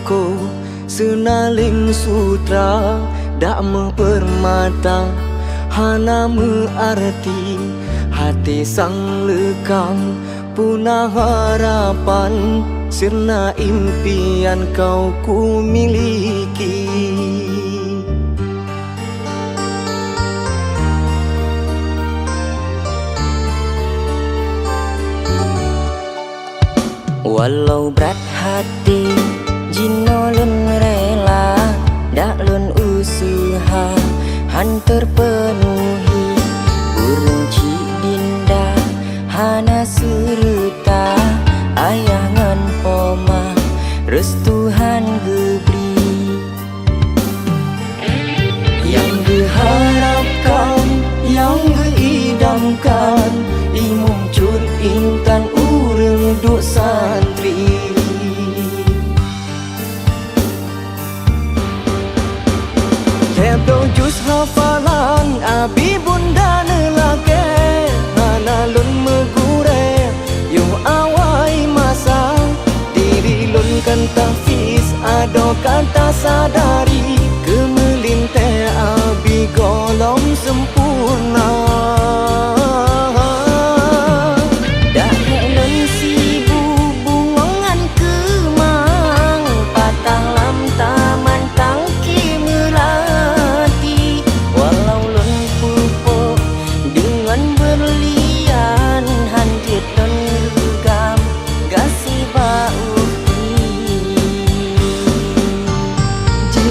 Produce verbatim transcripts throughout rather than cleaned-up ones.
Ko seunaleng sutra dak meupeurmata, hana meuarti até sang leukang, puna harapan seuna impian kau kumiliki. Walau brat haté jinoe lôn rela, dak lôn useuha han teupeunuhi. Ureueng cit dinda hana seureuta, ayah ngon poma reuseutu han geubri. Nyang geuharapkan, nyang geuidamkan, imum cut intan ureueng duek santri. Lhèe bloe jus hafalan abi bunda neulakèe, hana lôn meugurèe yoh awai masa. Diri lôn kan tahfiz, adoe ka tasadari, keumeulintèe abi gohlom sempurna. Dak hék lôn sibu bungong ngon keumang, patah lam taman tangki meulati. Walau lôn peuphok deungon beurlian, han jeuet lôn geugam gaséh bak ukti. Jih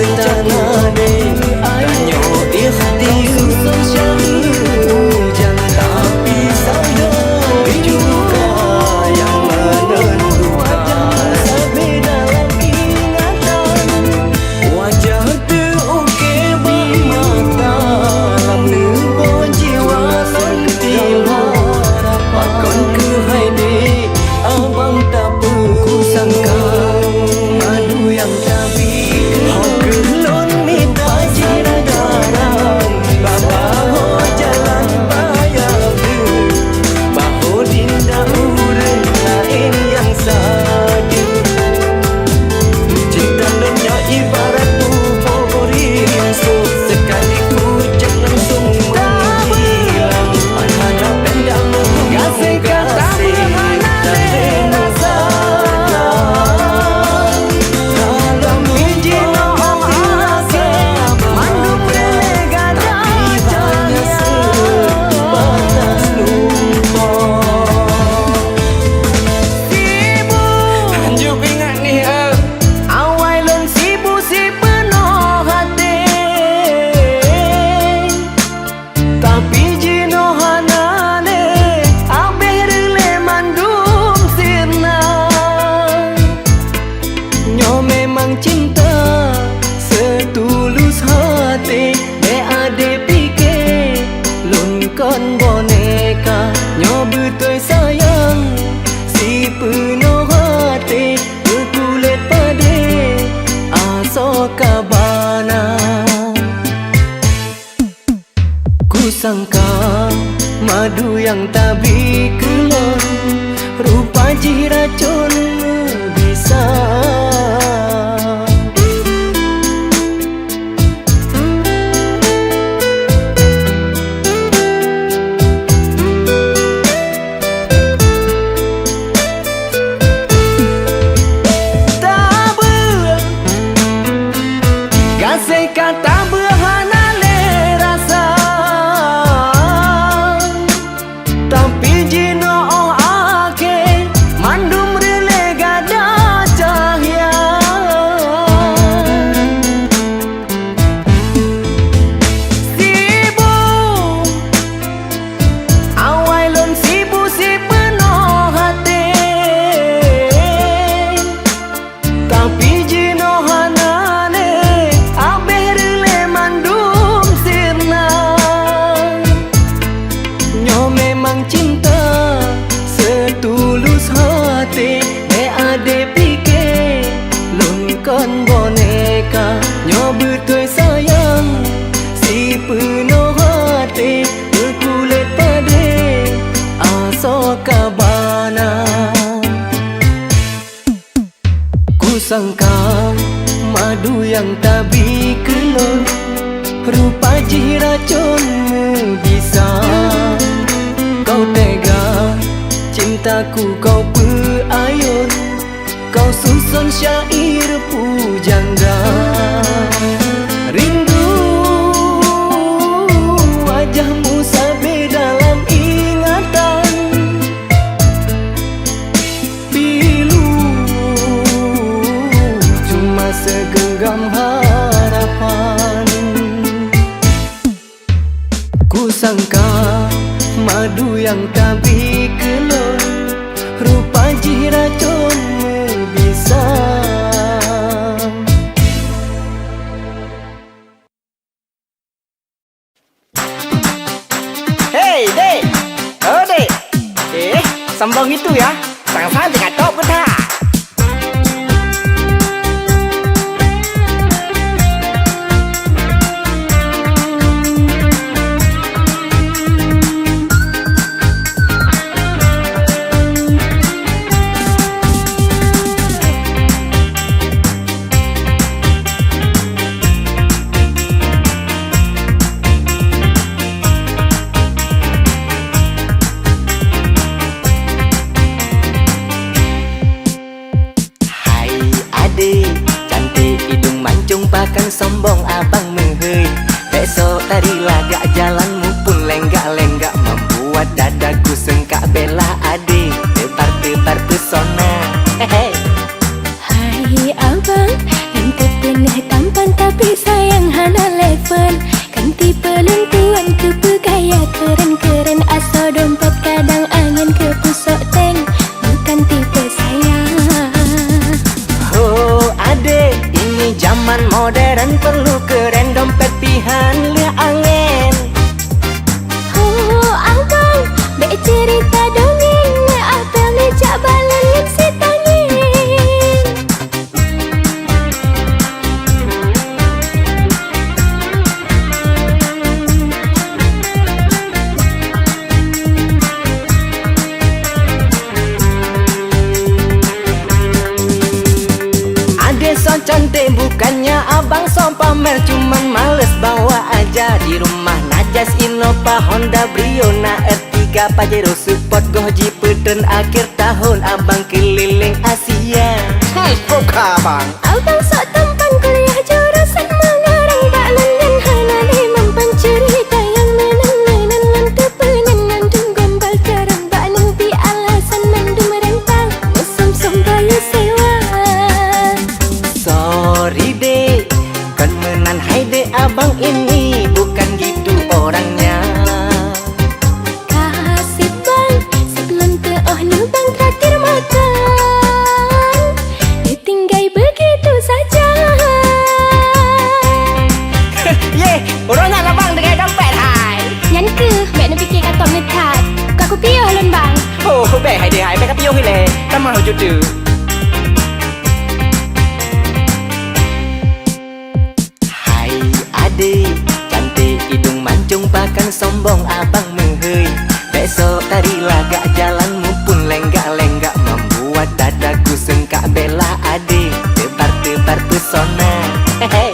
Tanyoe ikhtiar, tapi sayoe juga nyang menentukan. Wajah teuukée bak mata, lam neuboh jiwa lôn tiep. Pakon keuhai deh abang tapeukusangka, madu nyang tabi keu lôn mita jih daram, bak bahoe jalan payah. Bah udin dak ureueng laén nyang sadeuh. Cinta lôn nyoe ibarat ubit rinsok, sekali kujak langsung menghilang. Hana pandang gaséh ka tabeuh hana lé rasa. Dalam jinoe akhé, mandum lé gata cahya. Sibu. Hanjeuet ingat nih, eh. Awai lôn sibu sipeunoh até. Tapi jinoe hana lé, abéh reuléh mandum sirna. Nyoe memang cinta setulus hati, bék adé pike lôn kon boneka. Nyoe beutôi sayang sipeunoh hati, beukulét padé asoe ka bana. Kusangka madu nyang tabi keu lôn, rupa jih racon meubisa. Tabeuh, gaséh ka tabeuh hana lé rasa. Tapi jinoe akhé mandum reuléh gata cahya. Sibu, awai lôn sibu sipeunoh até. Tapi jinoe hana lé, abéh reuléh mandum sirna. Nyoe memang cinta setulus hati, bék adé pike lôn kon boneka. Nyoe beutôi sayang sipeunoh hati, beukulét padé asoe ka bana. Kusangka madu nyang tabi keu lôn, rupa jih racon meubisa. Kau tega, cintaku kau peuayôn, kau suson syair pujangga. Rindu wajahmu sabe dalam ingatan. Pilu cuma segenggam harapan. Kusangka madu nyang tabi keu lôn, rupa jih racon meubisa. Hei, dek! Oh, dek! Eh, sombong gitu ya? Sang-sang cakap top ke tak? Hai adek, cantik hidung mancung, pakon sombong abang meuheuy. Besok tari lagak jalan mupun lenggak-lenggak, membuat dadaku sengkak bela adek. Tebar-tebar pesona. Hehe. Hai abang, enteuk peunoh tampan tapi Zaman modern perlu keren, dompet pihan lheueh angén. Ho abang, bèk cerita dongeng, apel neujak balon ngon si tangieng. Adé sok cantik, bukannya abang sok pamer, cuman males bawa aja. Di rumah na Jazz, Innova, Honda Brio, na R tiga, Pajero Sport, goh jipeuteun akhir tahun abang keuliléng Asia. Hmm, buka abang. Abang sok tampan kuliah jurusan meungarang, bak lôn nyan hana lé mampan, cerita nyang meunan-meunan ngon teupeu nyan mandum gombal carang, bak nyan pih alasan mandum rentang, meusöm-söm bayeue sewa. Sorry dek, kon meunan hai dek, abang ini bukan gitu orangnya. Ka sép bang, sép lôn teu'oh neubang traktir makan. Neutinggai begitu saja. Yeh, uroe nyan abang tinggai dompet hai. Nyan keuh, bèk neupike ka tom neuthat. Ka kupiôh lôn bang. Oh, bèk hai deh hai, bèk kapiôh ilèe. Tamah ujoe teuh. Hai adék, cantik hidung mancung, pakon sombong abang meuheuy. Bèk sok tari lagak jalan, muphun lenggak-lenggak, membuat dadaku seungkak. Bela adék, tebar-tebar pesona. Hehe.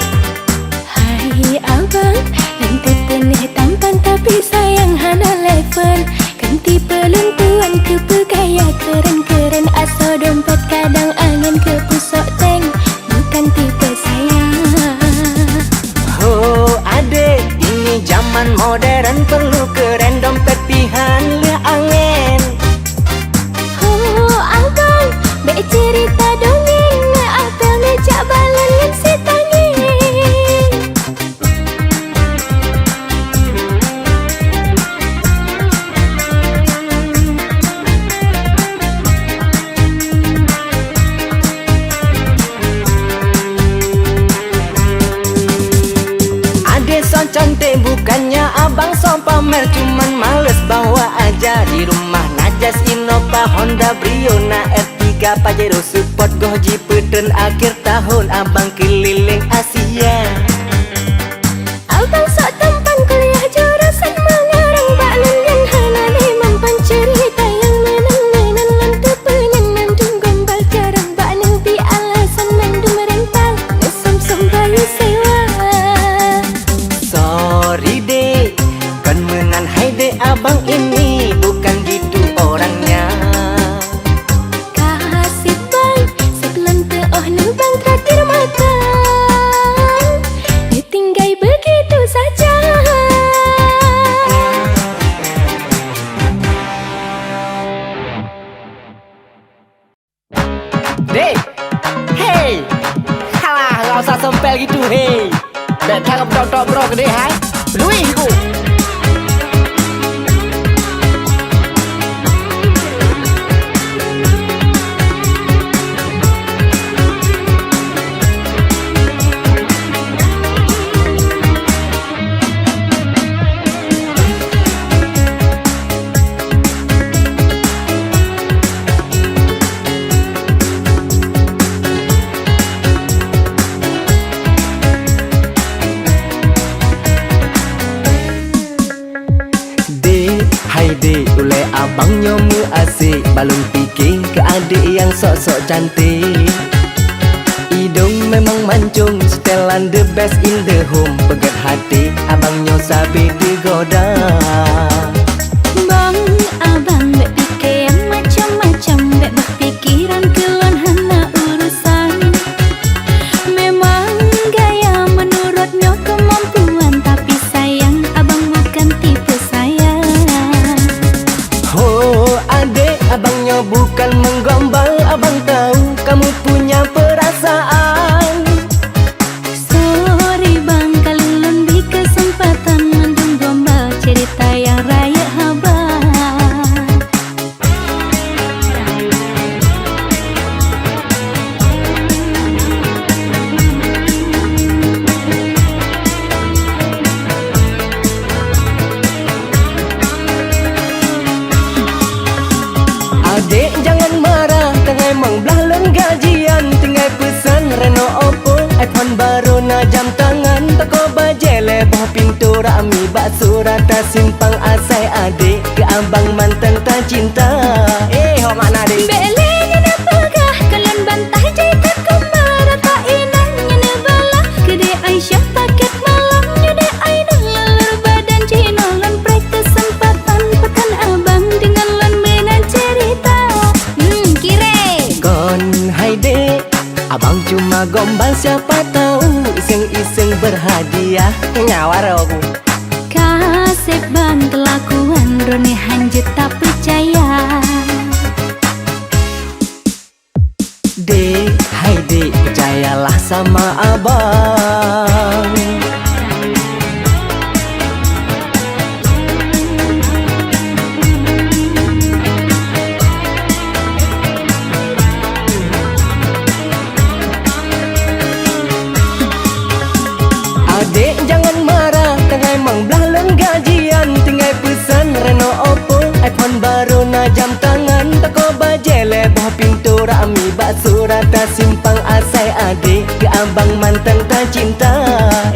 Hai abang, lôn teupeunéh tampan, tapi sayang hana level. Kan tipe lôn tuan keupeugaya keuren-keuren, asoe dompet kadang angén keu pusok tank. Bukan tipe saya. Ho adék, ini zaman modern, perlu keuren, dompet pihan lheueh angén. Ho abang, bèk cerita dongeng, apel neujak balon ngon si tangieng. Adék sok cantik, bukannya abang sok pamer, cuman males bawa aja. Di rumah na Jazz, Innova, Honda Brio, na R tiga, Pajero Sport, goh jipeuteun akhir tahun abang keuliléng Asia. Abang sok tampan kuliah jurusan meungarang, bak lôn nyan hana lé mampan, cerita nyang meunan-meunan ngon teupeu nyan mandum gombal carang, bak nyan pih alasan mandum rentang, meusöm-söm bayeue sewa. Sorry dek, kon meunan hai dek, abang ini bukan gitu orangnya. Ka sép bang, sép lôn teu'oh neubang traktir makan. Neutinggai begitu saja. Dek! Hei! Halah, nggak usah sempel gitu, hei! Bèk that beutôk-tôk broe keudéh hai. Luwih ku. Dek, hai dek, ulèe abang nyoe meuasék, balum piké keu adek nyang sok-sok cantik. Idong memang mancung, setelan the best in the home. Peugèt haté abang nyoe sabe digoda. Bang, abang bèk piké macam-macam, bèk bah pikiran keu lôn hana urusan. Memang gaya menurut nyoe kemampuan, tapi sayang abang bukan tipe saya. Ho, adek, abang nyoe bukan menggombal, abang tahu kamu punya perasaan. Sorry bang, ka lôn bi kesempatan mandum gombal cerita yang iPhone baru na jam tangan, toko bajée lhée boh, pintoe rami bak surata, simpang asai adek, keu abang mantong tacinta. Eh, ho makna deh. Bék lé nyan peugah, kalon bantah jai that kumba, rata inong nyan bala, keudeh Aisyah paket malam, nyoe deh Ainun lalur badan, jinoe lôn preh keuseumpatan, pakon abang deungon lôn meunan cerita. Hmm, kiré. Kon hai dek, abang cuma gombal, siapa tahu iseng-iseng berhadiah. Nyawa roh. Kaseb ban keulakuan droeneuh hanjeuet tapeucaya. Dek, hai dek, percayalah sama abang. Adek jangan marah, teungai mang blaih lôn gajian, tinggai peusan Reno Oppo, iPhone baru na jam tangan, toko bajée lhée boh, pintoe rami bak surata, simpang asai adek, keu abang mantong tacinta.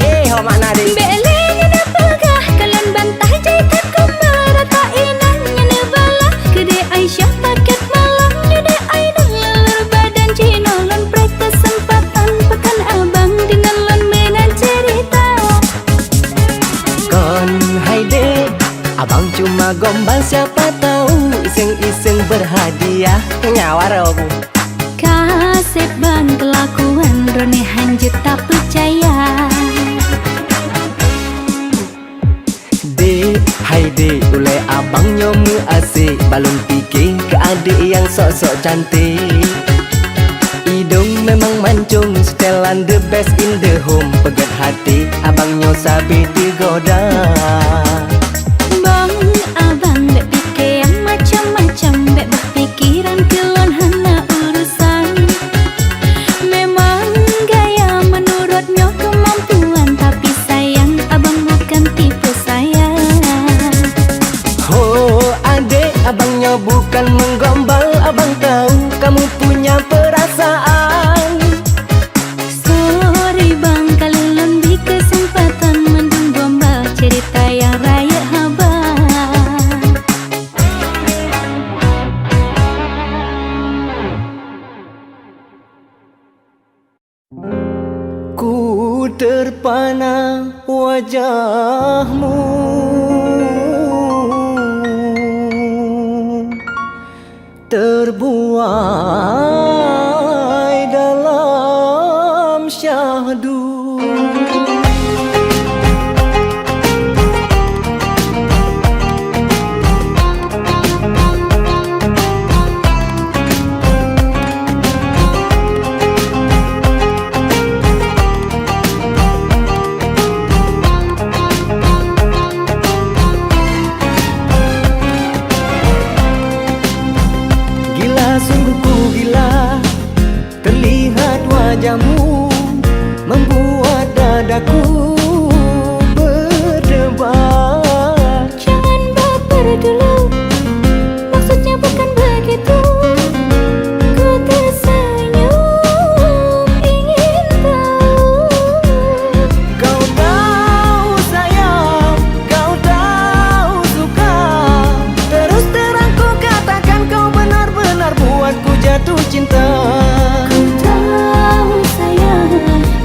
Eh, ho makna deh. Bék lé nyan peugah, kalon bantah jai that kumba, rata inong nyan bala, keudeh Aisyah paket malam, nyoe deh Ainun lalur badan, jinoe lôn preh keuseumpatan, pakon abang deungon lôn meunan cerita. Kon hai dek, abang cuma gombal, siapa tahu iseng-iseng berhadiah. Nyawa roh. Kaseb ban keulakuan droeneuh hanjeuet tapeucaya. Dek, hai dek, ulée abang nyoe meuasék, balum pike keu adek nyang sok-sok cantik. Idong memang mancung, setelan the best in the home, peugét hati abang nyoe sabe digoda. Bang, abang bék pike nyang macam-macam, bék bah pikeran keu lôn hana urusan. Memang gaya menurut nyoe kemampuan, tapi sayang abang bukan tipe saya. Ho, adek, abang nyoe bukan menggombal, abang tahu kamu punya perasaan. Sorry bang, ka lôn bi keuseumpatan, mandum gombal cerita nyang rayeuk haba. Ku terpana wajahmu terbuai dalam syahdu. Gila, sungguh ku gila. Terlihat wajahmu membuat dadaku berdebar. Jangan baper dulu, maksudnya bukan begitu. Ku tersenyum, ingin tahu. Kau tahu sayang, kau tahu suka. Terus terang ku katakan, kau benar-benar buatku jatuh cinta. Ku tahu sayang,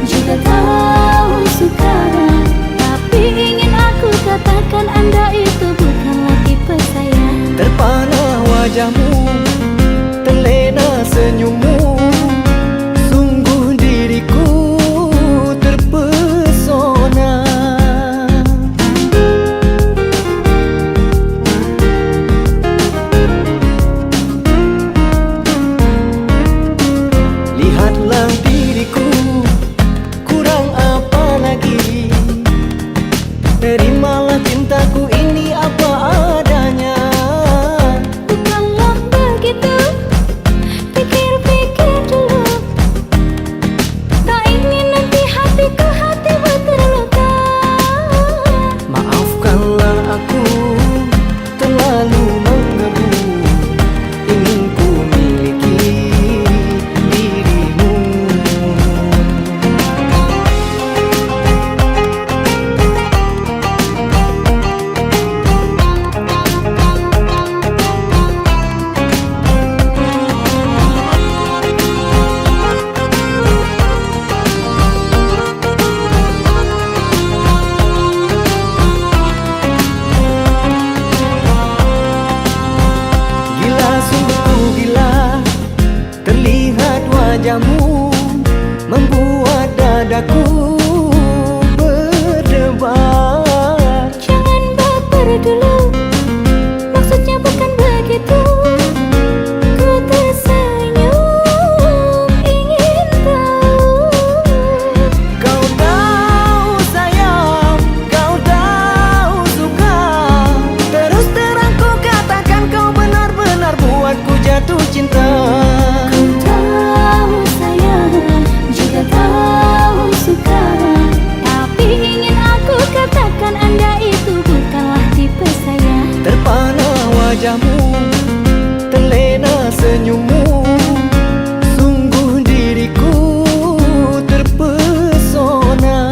juga tahu suka. Aku berdebar. Jangan baper dulu, maksudnya bukan begitu. Ku tersenyum, ingin tahu. Kau tahu sayang, kau tahu suka. Terus terang ku katakan, kau benar-benar buatku jatuh cinta. Ku tahu sayang, juga tahu suka. Tapi ingin aku katakan, anda itu bukanlah tipe saya. Terpana wajahmu, terlena senyummu, sungguh diriku terpesona.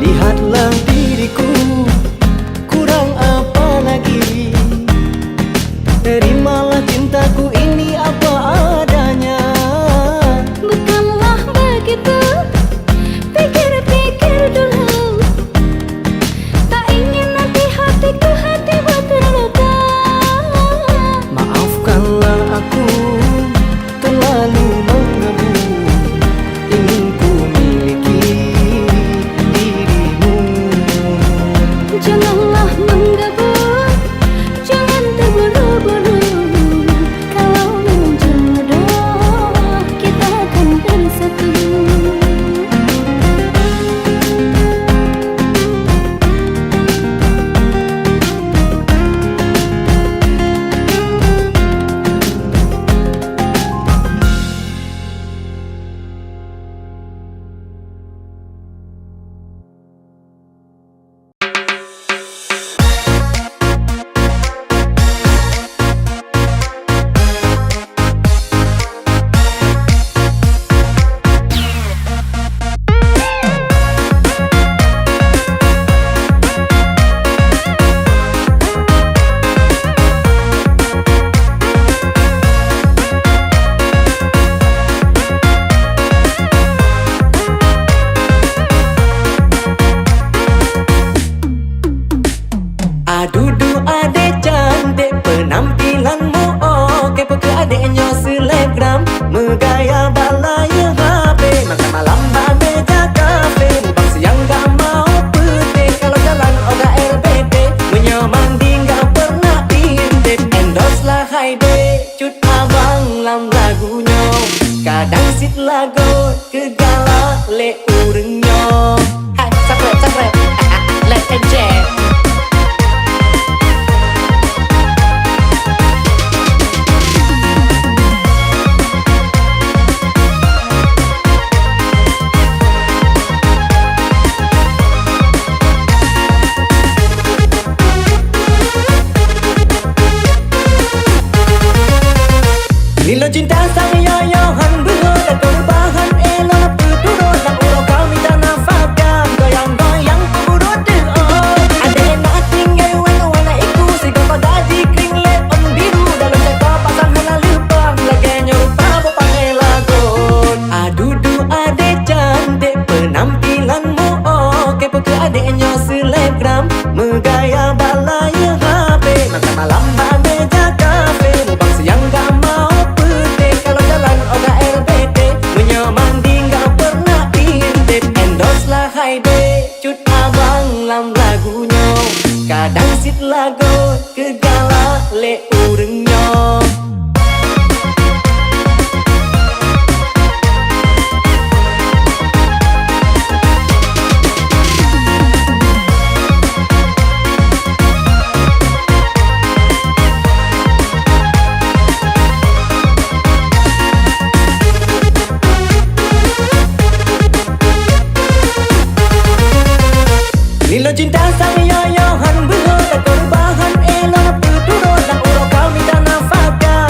Lihatlah diriku, kurang apa lagi? Terimalah cintaku ini apa adanya. Bukanlah begitu, pikir-pikir dulu. Tak ingin nanti hatiku, hatimu terluka. Maafkanlah aku, terlalu menggebu, ingin ku miliki dirimu. Janganlah menggebu, jangan terburu-buru. Kalau memang jodoh, kita akan bersatu. Adudu adek cantik, penampilanmu oke, peu keuh adek nyoe selebgram, meugaya bak layar H P, makan malam bak meja kafe, mubang siang gak mau peuté, kalau jalan oga R B T, meunyoe mandi gak pernah intip, endorse lah hai dek, cut abang lam lagu nyoe, kadang cit lagot keu galak lé ureueng nyoe. Hai, sapreh, sapreh. Lé ejek. Nilai cinta sang yoyo han beuho, dan keurubahan elok peuturot, dan uroe kami tanah fakam, goyang-goyang peuburot teuh, oh. Adek na tinggai wan-wan iku, sigoe pada jikring lé ôn biru, dalam cakap pasang hana leupah, lagèe nyoe rupa beu panggil lagot. Adudu adek cantik, penampilanmu oke, peu keuh adek nyoe selebgram, meugaya bak layar H P, makan malam bak meja kafe, mubang siang gak mau peuté, kalau jalan oga R B T, meunyoe mandi gak pernah intip, endorse lah hai dek, cut abang lam lagu nyoe, kadang cit lagot keu galak lé ureueng nyoe. Nilai cinta sang yoyo han beuho, dan keurubahan elok peuturot, dan uroe kami tanah fakam,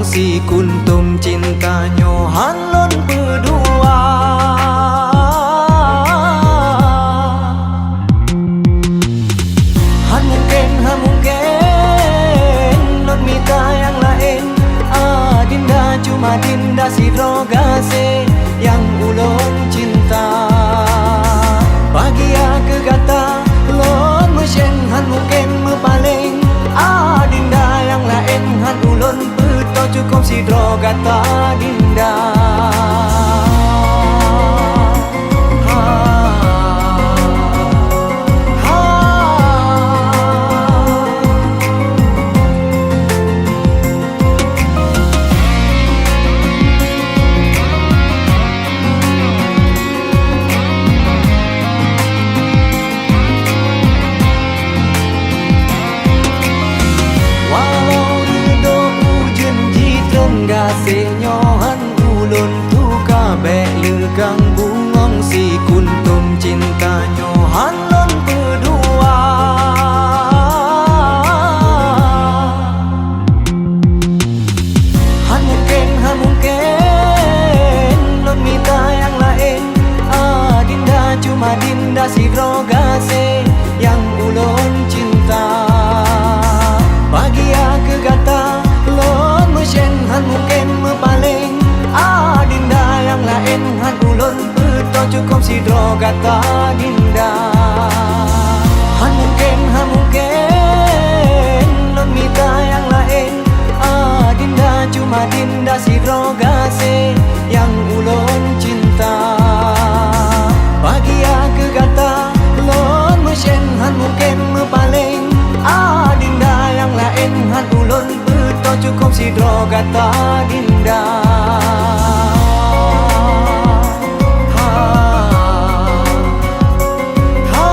Si kuntom cinta nyoe han lôn peudua. Han mungken, han mungken lôn mita nyang laén. Adinda, cuma Dinda sidroe gaséh nyang ulôn cinta. Bahagia keu gata lôn meusyeng, han mungken meupaleng. Adinda, nyang laén han ulôn beutôi, cukôp sidroe gata, Dinda. Ha. Ha. Walau reudôk ujeuen jitreun, gaséh nyoe han ulôn tuka, bék leukang bungöng, si kuntom cinta nyoe han lôn peudua. Han mungken, han mungken lôn mita nyang laén. Adinda, cuma Dinda sidroe gaséh nyang ulôn cinta. Bahagia keu gata lôn meusyeng, han mungken meupaleng. Adinda, nyang laén han ulôn beutôi, cukôp sidroe gata, Dinda. Han mungken, han mungken lôn mita nyang laén. Adinda, cuma Dinda sidroe gaséh nyang ulôn cinta. Bahagia keu gata lôn meusyeng, han mungken meupaleng. Adinda, nyang laén han ulôn beutôi, cukôp sidroe gata, Dinda. Ha. Ha.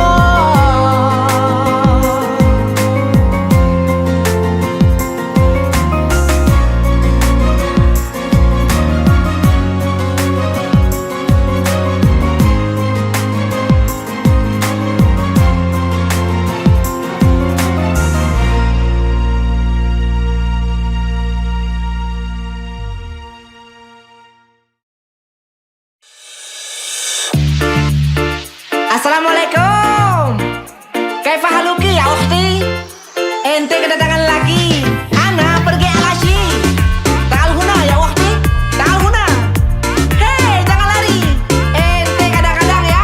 Assalamualaikum. Kaifa haluki ya ukhti? Ente kedatangan lagi. Ana pergi alasi. Ta'al huna ya ukhti. Ta'al huna. Hei, jangan lari. Ente kadang-kadang ya.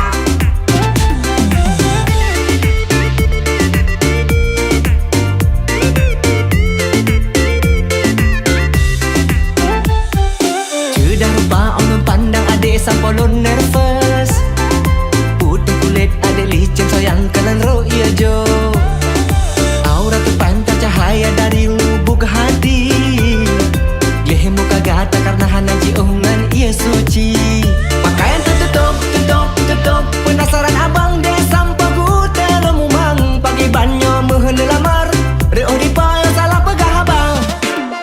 Ceudah rupa 'oh lôn pandang adék sampoe lôn nervous. Putéh kulét adék licén sayang ka lôn rôk ié jo. Aura teupancar cahaya dari lubuk hati. Gleh muka gata karena hana jiôh ngon ié suci. Pakaian teututup, tutup, tutup. Penasaran abang deh sampoe gutée lôn mumang. Pakriban nyoe meuheuneuk lamar. Reuôh dipa nyang salah peugah abang.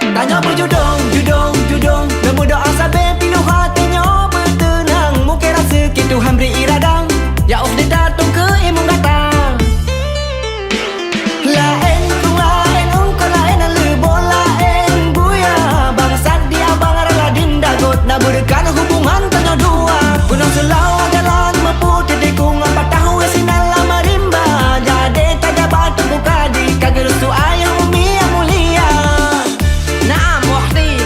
Tanyoe beujudong, judong, judong. Lôn meudoa sabe pilu até nyoe beuteunang. Mungken raseuki Tuhan bri irada. Ya ukhti tatong keu imum gata. Laén krueng laén, eungkôt laén, leuboh laén buya. Bangsat di abang rala dinda göt na beureukan hubungan tanyoe dua. Gunong Seulawah jalan meuputéh tikong, patah wée sinan lam marimba. Jadi tajabat teungku kadi ka geureusu ayah umi nyang mulia. Naam, ukhti.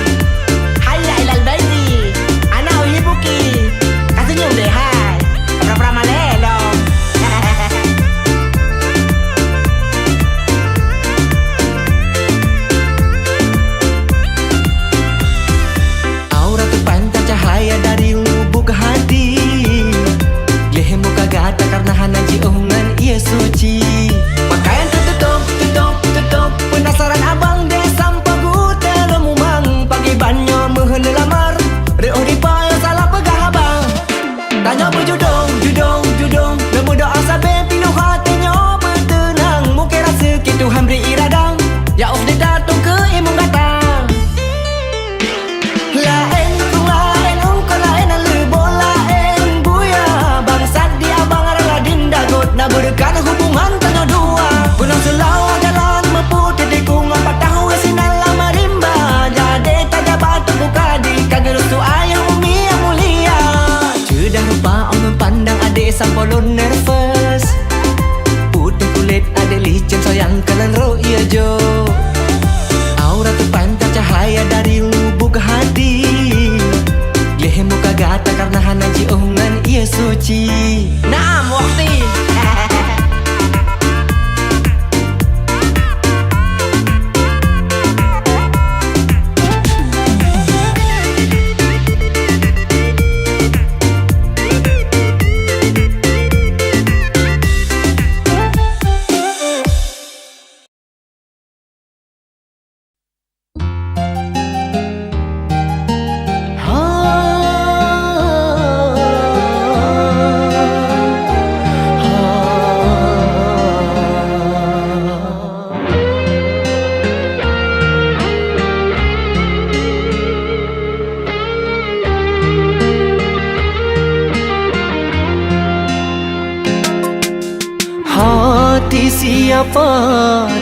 Siapa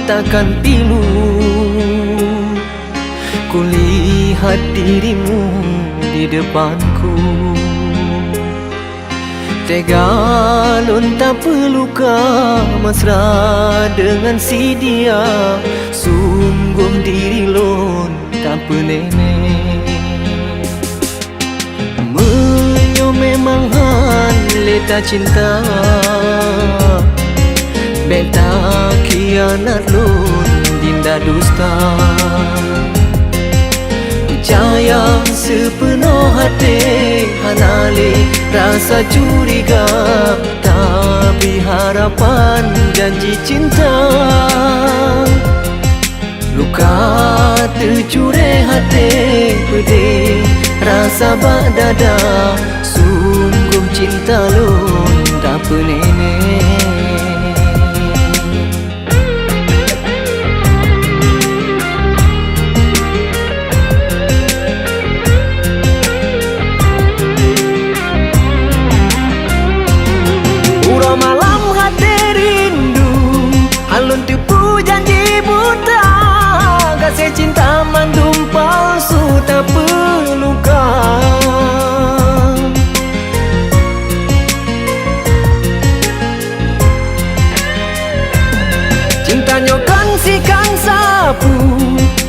takkan pilu, kulihat dirimu di depanku. Tega lôn tapeuruka mesra deungon si dia, sunggoh diri lôn tapeunenek. Meunyoe memang hán lé tacinta, bék takhianat lôn dinda dusta. Peucaya seupeunoh até hana lé rasa curiga, tapi harapan janji cinta. Luka teucurée até peudeh rasa bak dada, sunggoh cinta lôn tapeunenek. Uroe malam até rindu, alon teupeu janji buta, gaséh cinta mandum palsu tapeuruka. Cinta nyoe kan si kan sapu,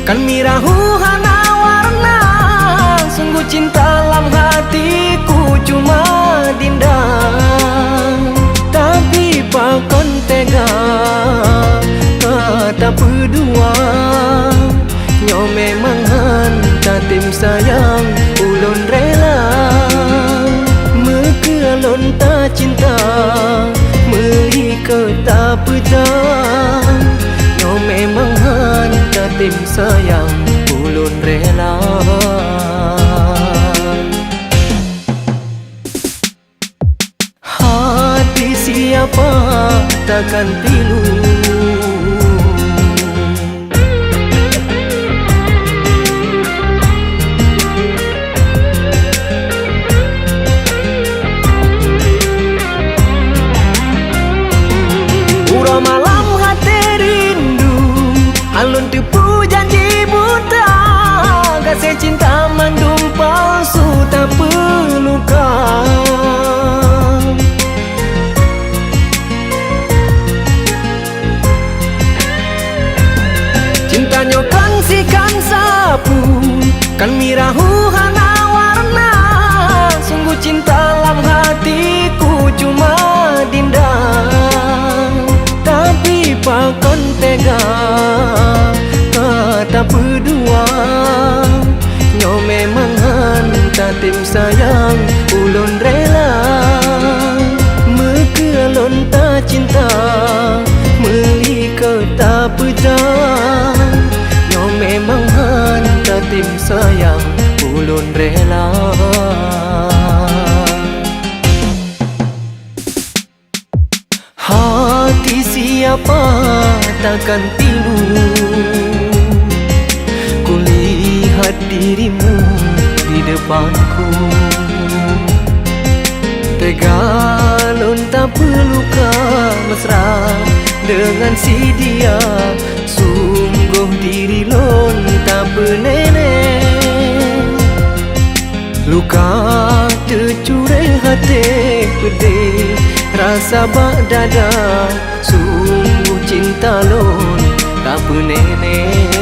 kan mirah hana warna. Sunggoh cinta lam hatiku cuma dinda, tapi pakon tega ka tapeudua. Nyoe memang hán tatem sayang, ulôn rela meukeu lôn tacinta, meulikot tapeudang. Nyoe memang hán tatem sayang, ulôn rela. Hati siapa takkan pilu. Uroe malam até rindu, alon teupeu janji buta, gaséh cinta mandum palsu tapeuruka. Cinta nyoe kan si kan sapu, kan mirah hana warna. Sunggoh cinta lam hatiku cuma dinda, tapi pakon tega ka tapeudua. Nyoe memang hán tatem sayang, ulôn rela meukeu lôn tacinta, meulikot tapeudang. Nyoe memang hán tatem sayang, ulôn rela. Hati siapa takkan pilu, kulihat dirimu di depanku. Tega lôn tapeuruka mesra deungon si dia, sunggoh diri lôn tapeunenek. Luka teucurée até peudeh, rasa bak dada, sunggoh cinta lôn tapeunenek.